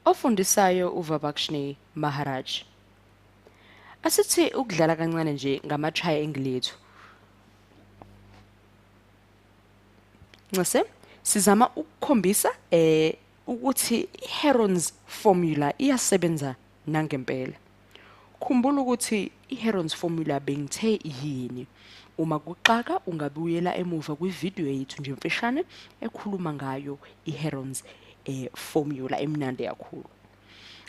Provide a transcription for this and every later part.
Ofundisayo uVabakshni Maharaj. Asithi ukudlala kancane nje ngama-triangle ethu. Ncese sizama ukukhombisa ukuthi i-Heron's formula iyasebenza nangempela. Khumbula ukuthi i-Heron's formula bengithe yini. Uma kuxaka ungabuyela emuva kwividiyo yethu nje mfishane ekhuluma ngayo i-Heron's formula emnandi kakhulu.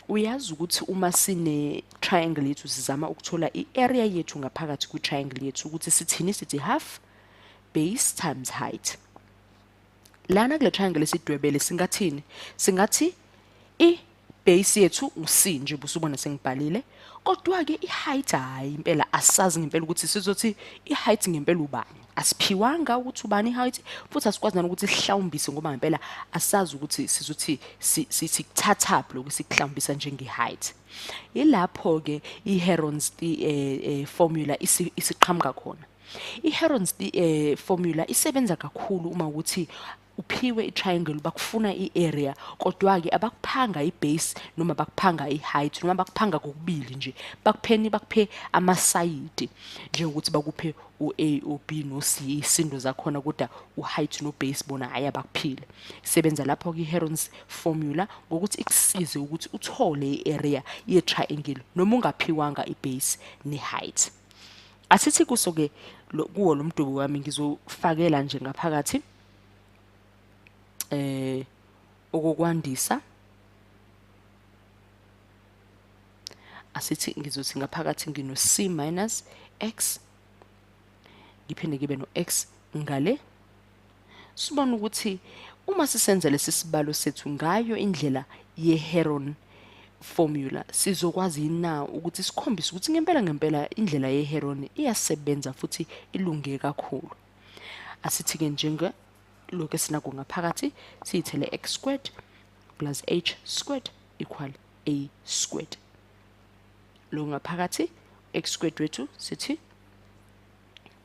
Uyazi ukuthi uma sine triangle yethu sizama ukuthola i-area yethu ngaphakathi kwi-triangle yethu ukuthi sithini, sithi half base times height. Lana kule triangle esidwebele singathini? Singathi i-base yethu u-C nje busubona sengibhalile, kodwa-ke i-height hhayi impela asazi ngempela ukuthi sizothi i-height ngempela ubani. Asiphiwanga ukuthi ubani i-height, futhi asikwazi nanokuthi sihlawumbise ngoba ngempela asazi ukuthi sizothi sikuthathaphi lokhu sikuhlawumbisa njenge-height. Ilapho-ke i-Heron's formula isiqhamuka khona. I-Heron's formula isebenza kakhulu uma ukuthi uphiwe i-triangle bakufuna i-area, kodwa-ke abakuphanga i-base noma bakuphanga i-height noma bakuphanga kokubili nje, bakupheni bakuphe amasayidi njengokuthi bakuphe u-A, u-B no-C isindo zakhona, kodwa u-height no-base bona hhayi abakuphile. Isebenza lapho-ke i-Heron's formula ngokuthi ikusize ukuthi uthole i-area ye-triangle noma ungaphiwanga i-base ne-height. Asithi kuso-ke kuwo lo mdwebo wami ngizofakela nje ngaphakathi okokwandisa. Asithi ngizothi ngaphakathi ngino C minus X, ngiphinde ngibe no X ngale. Sibona ukuthi uma sisenza lesi sibalo sethu ngayo indlela ye-Heron formula sizokwazi na ukuthi sikhombise ukuthi ngempela ngempela indlela ye-Heron iyasebenza futhi ilunge kakhulu. Asithi-ke njenge lokhu esinako ngaphakathi siyithele x squared plus h squared equal a squared. Lo ngaphakathi x squared wethu sithi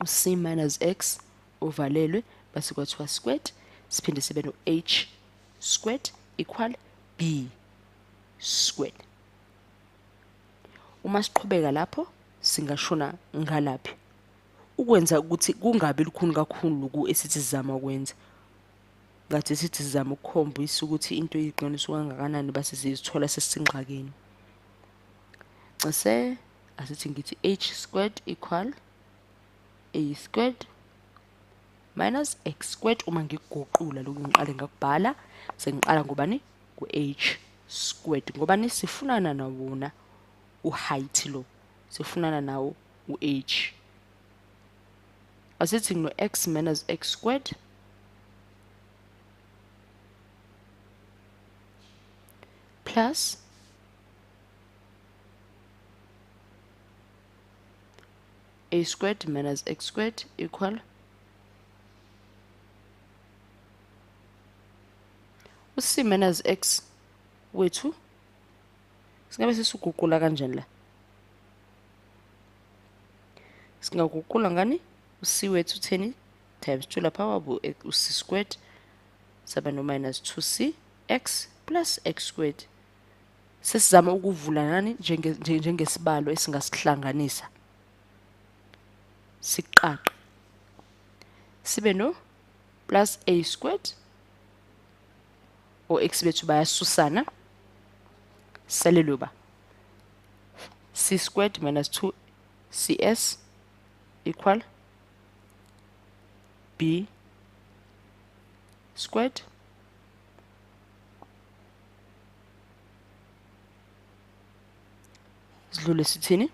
u-c minus x uvalelwe base kwathiwa squared, siphinde sibe no h squared equal b squared. Uma siqhubeka lapho singashona ngalaphi ukwenza ukuthi kungabi lukhuni kakhulu lokhu esithi sizama ukwenza. Ngathi sithi sizama ukukhombisa ukuthi into iyiqiniso kangakanani base sizithola sesingxakini. Cese asithi ngithi h squared equal a squared minus x squared. Uma ngikuguqula lokhu ngiqale ngakubhala, sengiqala ngobani? Ku-h squared, ngobani? Sifunana nawona u-height lo, sifunana nawo u-h. Asithi ngino x minus x squared plus a squared minus x squared equal u-c minus x wethu. Singabe sesiguqula kanjani la? Singaguqula ngani? U-c wethu 10 times 2 lapha wabu u-c squared saba no minus 2c x plus x squared. Sesizama ukuvula nani njengesibalo esingasihlanganisa siqaqe sibe no plus a squared, o x bethu bayasusana, salelwe ba c squared minus 2cs equal b squared. Sidlule sithini?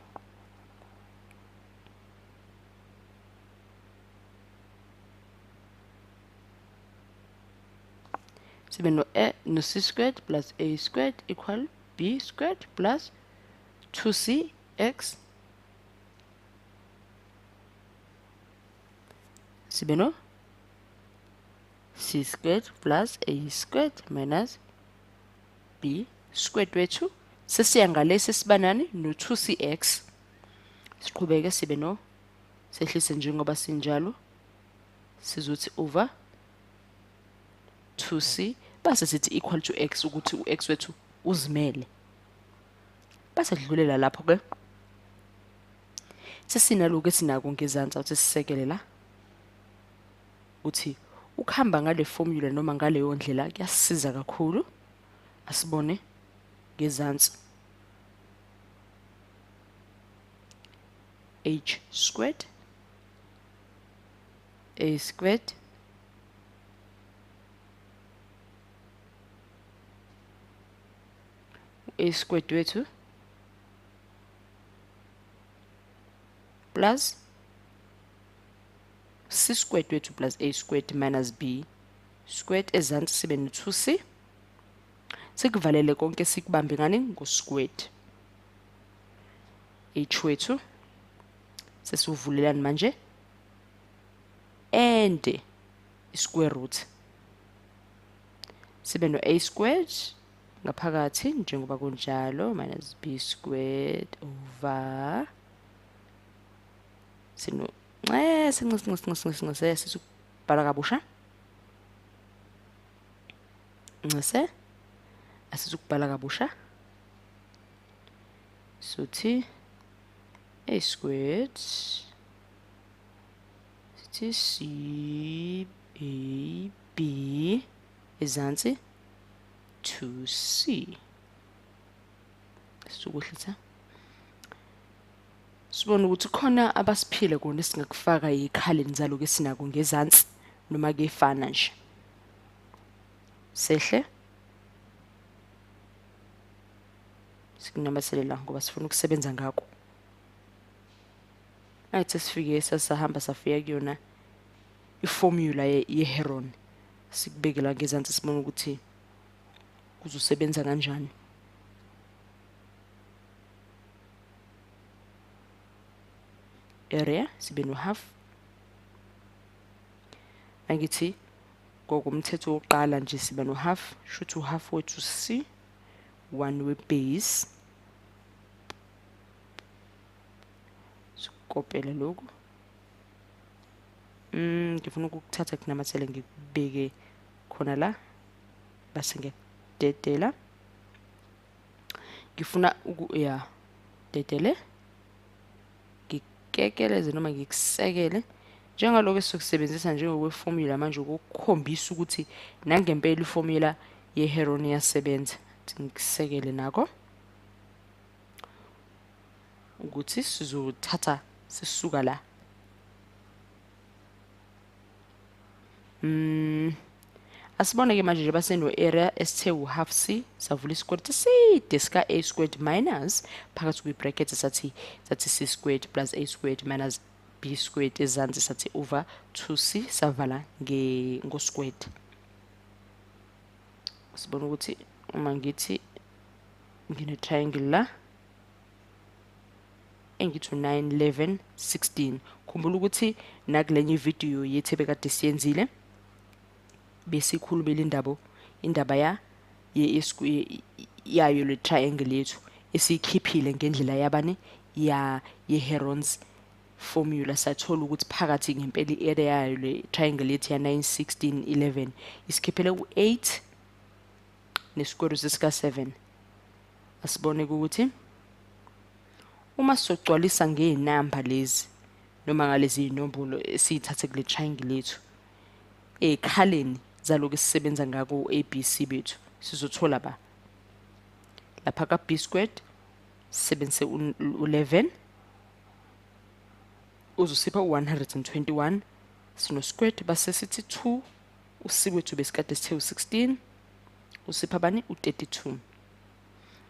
Sibe no a no c squared plus a squared equal b squared plus 2cx. Sibe no c squared plus a squared minus b squared wethu. Sesiya ngale sesiba nani? No 2cx. Siqhubeke sibe no sehlise njengoba sinjalo, sizothi over 2c base sithi equal to x, ukuthi u-x wethu Uzimele. Base kudlulela lapho ke sesinaloku esinako ngezansi, awuthi sisekele la ukuthi ukuhamba ngale formula noma ngaleyo ndlela kuyasisiza kakhulu. Asibone ngezansi h squared a squared a squared wethu plus c squared wethu plus a squared minus b squared, ezansi sibe no-2c. Sikuvalele konke, sikubambe ngani? Ngo-squared. H wethu sesiwuvulelani manje? Ende i-square root, sibe no-a squared ngaphakathi njengoba kunjalo minus b squared over sino nce sisubhala kabusha, ncese asizukubhala kabusha, sothi a squared sithi c a b ezansi 2c. Sisukuhlitha sibone ukuthi khona abasiphile kona esingakufaka ey'khaleni zalokhu esinako ngezansi noma kuyefana nje. Sehle sikunamathelele la ngoba sifuna ukusebenza ngako. Ayithi sifike sasahamba safika kuyona iformula ye-Heron, sikubeke la ngezansi sibone ukuthi kuzosebenza kanjani. Area sibe no half, angithi ngokomthetho wokuqala nje siba no half, shuthi u-half wethu c 1 we-base. Sikopele lokhu, ngifuna ukukuthatha kunamathele ngikubeke khona la, base ngiyakudedela. Ngifuna ya dedele, ngikekeleze noma ngikusekele njengaloko esizokusebenzisa njengokweformula manje ukukhombisa ukuthi nangempela iformula ye-Heron iyasebenza. Ngikusekele nako ukuthi sizothatha sisuka la. Asibone ke manje njengoba seno-area esithe u-half c, savula isikweletu eside sika-a squared minus phakathi kwi-bracket sathi c squared plus a squared minus b squared ezansi sathi over 2c, savala ngo-squared. Sibona ukuthi uma ngithi ngine-triangle la engithi 9 11 16, khumbula ukuthi nakulenye ividiyo yethu ebekade siyenzile besikhulumela indaba yayo le triangle yethu esiyikhiphile ngendlela yabani ye-Heron's formula. Sathola ukuthi phakathi ngempela i-area yayo le triangle yethu ya 9 16 11 isikhiphele u-8 ne-square root sika 7. Asibone ukuthi uma sizogcwalisa ngey'namba lezi noma ngalezi iy'nombolo esiyithathe kule triangle yethu ey'khaleni zalokhu esisebenza ngako A B C bethu, sizothola ba lapha ka B squared sisebenzise u-11 uzosipha u-121, sino squared base sithi 2 u-C wethu besikade sithe u-16 usipha bani? U-32.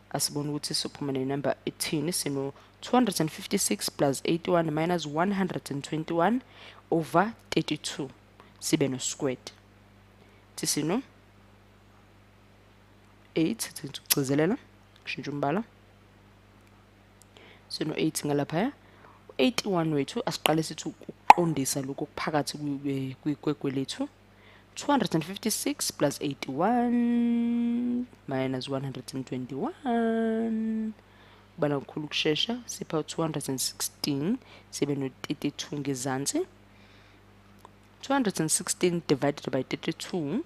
Asibone ukuthi sizophuma nenamba ethini. Sino 256 plus 81 minus 121 over 32 sibe no squared. Sino 8, ukugcizelela kushintsha umbala, sino 8 ngalaphaya. 81 wethu asiqale sithi ukuqondisa lokhu okuphakathi kwikwekwe lethu. 256 plus 81 minus 121, kubala ngokukhulu ukushesha sipha 216 sibe no 32 ngezansi. 216 divided by 32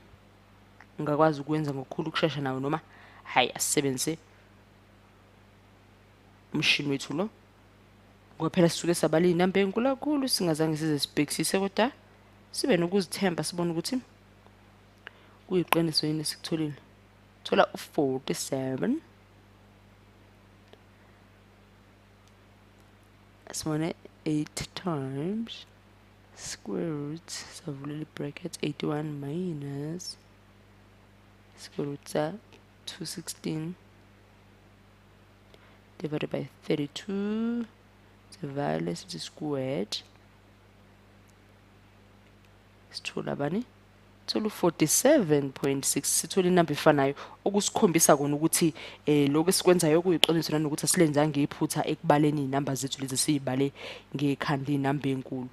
ungakwazi ukwenza ngokukhulu ukushesha nawo, noma Hhayi, asisebenzise umshini wethu lo, ngoba phela sisuke sabala iy'namba ey'nkulu kakhulu singazange size sibhekisise, kodwa sibe nokuzithemba sibone ukuthi kuyiqiniso yini esikutholile. Thola u-47, sibone 8 times square root, savulela i-bracket, 81 minus square root sa 216 divided by 32, sivale sithi squared, sithola bani? Thola u-47.6. Sithola inamba efanayo, okusikhombisa kona ukuthi lokho esikwenzayo kuyiqiniso, nanokuthi asilenzanga iphutha ekubaleni iy'namba zethu lezi siy'bale ngekhanda iy'namba ey'nkulu.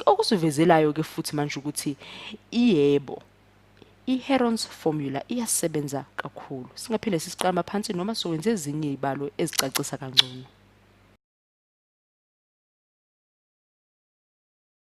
Okusivezelayo-ke futhi manje ukuthi yebo, i-Heron's formula iyasebenza kakhulu. Singaphinde sisiqale phansi noma sokwenza ezinye iy'balo ezicacisa kangcono.